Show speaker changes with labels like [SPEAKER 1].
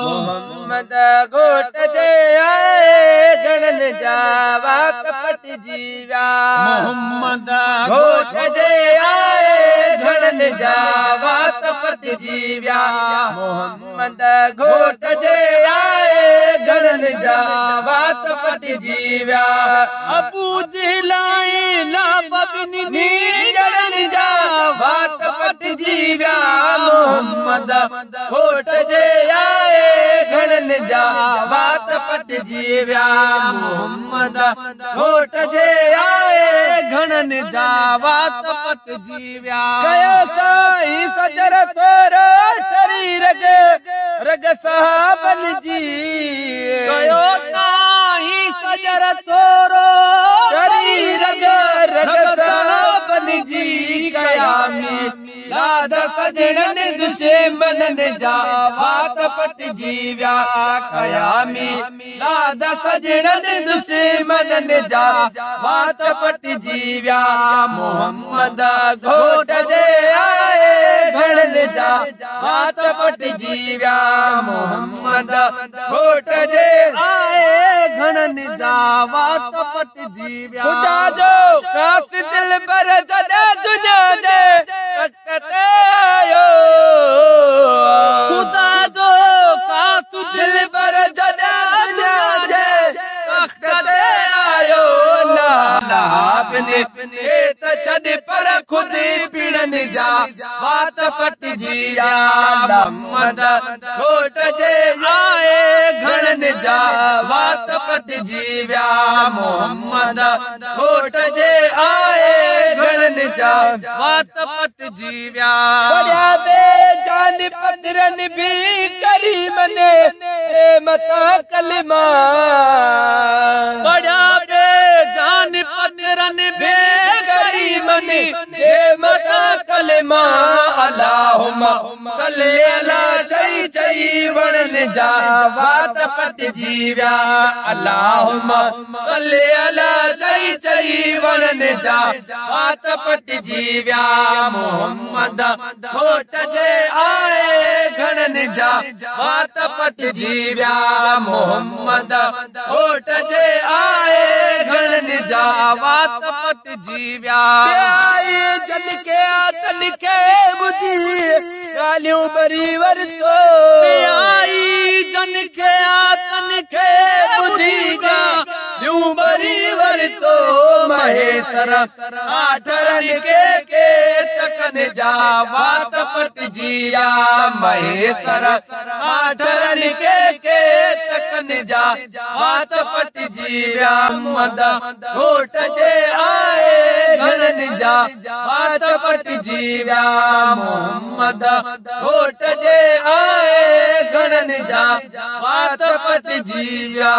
[SPEAKER 1] मोहम्मद घोट जे आए घणनि जा वात पटिजी विया।
[SPEAKER 2] मोहम्मद
[SPEAKER 1] घोट जे आए घणनि जा वात पटिजी विया। मोहम्मद घोट जे आए घणनि जा वात पटिजी विया।
[SPEAKER 2] अबू जहल लाभ ॿिन्ही
[SPEAKER 1] ॼणनि जा वात पटिजी विया। मोहम्मद घोट जे आए घणनि जा वात पटिजी विया। मोहम्मद घोट जे आए घणनि जा वात पटिजी विया। कयो साईं सजर थोरो ठरी रग रग साहबनि जी।
[SPEAKER 2] कयो साईं सजर थोरो
[SPEAKER 1] ठरी रग रग साहबनि जी। कयामी लाद सजणनि दुश्मननि जा वात पटिजी विया। कयामी लाद सजणनि दुश्मननि जा वात पटिजी विया। मोहम्मद घोट जे आए घणनि जा वात पटिजी विया। मोहम्मद घोट जे
[SPEAKER 2] आए घणनि जा वात पटिजी विया।
[SPEAKER 1] खुदा जो ख़ासि दिलबर जॾहिं दुनिया जे तख़्त ते आयो।
[SPEAKER 2] खुदा जो ख़ासि
[SPEAKER 1] दिलबर जॾहिं दुनिया जे तख़्त ते आयो। लाह त छॾ पर ख़ुदि पीड़नि जा वात पटिजी विया। मोहम्मद घोट जे आए घणनि जा वात पटिजी विया। मोहम्मद घोट जे आए घणनि जा
[SPEAKER 2] वात पटिजी विया।
[SPEAKER 1] पढ़िया बेजान पदरनि बि करीमनि मतां कलमा।
[SPEAKER 2] पढ़िया बेजान पदरनि बि
[SPEAKER 1] करीमनि मतां कलमा। अल्लाहुम्मा सल्ली अला चई चई वणनि जा वात पटिजी विया। अल्लाहुम्मा सल्ली अला चई चई वणनि जा वात पटिजी विया। मोहम्मद घोट जे आए घणनि जा वात पटिजी विया। मोहम्मद घोट जे आए घणनि जा
[SPEAKER 2] वात पटिजी विया।
[SPEAKER 1] आई जन खे तन खे ॿुधी ॻाल्हियूं भरी वरितो।
[SPEAKER 2] आई जन खे तन खे ॿुधी
[SPEAKER 1] ॻाल्हियूं भरी वरितो। महेसर आठरनि के के तकनि जा वात पटिजी विया। महेसर आठरनि के के तकनि जा वात पटिजी विया। मोहम्मद घोट जे आए घणनि जा वात पटिजी विया। मोहम्मद घोट जे आए घणनि जा वात पटिजी विया।